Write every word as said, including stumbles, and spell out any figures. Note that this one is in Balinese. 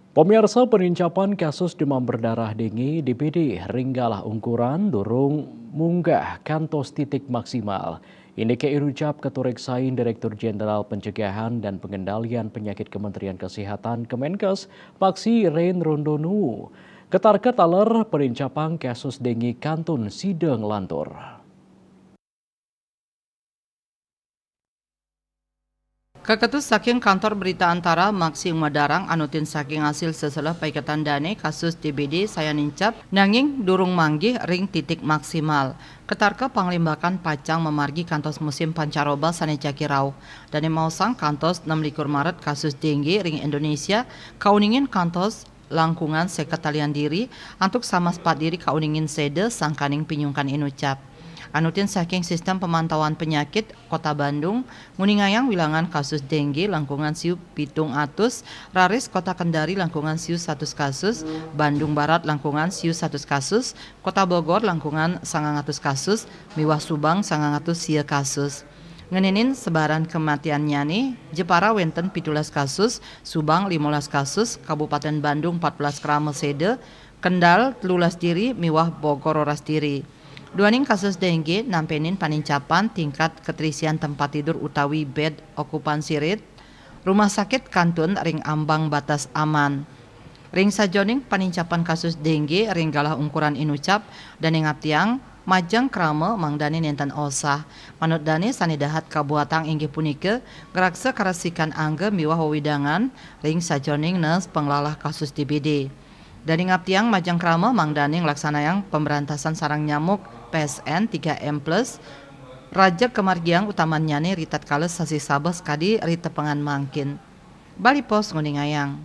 Pemirsa, penincapan kasus demam berdarah dengue, D B D, ring galah ungkuran durung munggah kantos titik maksimal. Indike inucap Katureksain Direktur Jenderal Pencegahan dan Pengendalian Penyakit Kementerian Kesehatan, Kemenkes, Maksi Ren Rondonu. Ketarka taler penincapan kasus dengue kantun sida nglantur. Kaketus saking Kantor Berita Antara, Maksi Umadarang, anutin saking asil seseleh paiketan dane kasus D B D sayan nincap, nanging durung manggih ring titik maksimal. Ketarka panglimbakan pacang mamargi kantos musim pancaroba sane jagi rauh. Dane maosang kantos enam likur Maret kasus dengue ring Indonesia kauningin kantos langkungan seket talian diri, antuk samas pat diri kauningin seda sangkaning pinyungkan inucap. Anutin saking Sistem Pemantauan Penyakit Kota Bandung, nguningayang wilangan kasus dengue langkungan siu pitung atus, raris Kota Kendari langkungan siu satus kasus, Bandung Barat langkungan siu satus kasus, Kota Bogor langkungan sangang atus kasus, miwah Subang sangang atus sia kasus. Ngeninin sebaran kematiannyane, Jepara wenten pitulas kasus, Subang limolas kasus, Kabupaten Bandung empat belas krama seda, Kendal telulas diri, miwah Bogor roras diri. Duaning kasus dengue nampenin panincapan tingkat keterisian tempat tidur utawi bed occupancy rate, rumah sakit kantun ring ambang batas aman. Ring sajoning panincapan kasus dengue ring galah ungkuran inucap, dane ngaptiang majeng krama mangdane nenten osah. Manut dane sane dahat kabuatang inggih punika ngraksa karesikan angga miwah wewidangan ring sajoning nes panglalah kasus D B D. Dane ngaptiang majeng krama mangdane nglaksanayang pemberantasan sarang nyamuk P S N tiga M plus, raja kamargiang utamannyane ritatkala sasih sabeh sakadi ritepengan mangkin. Bali Post nguningayang.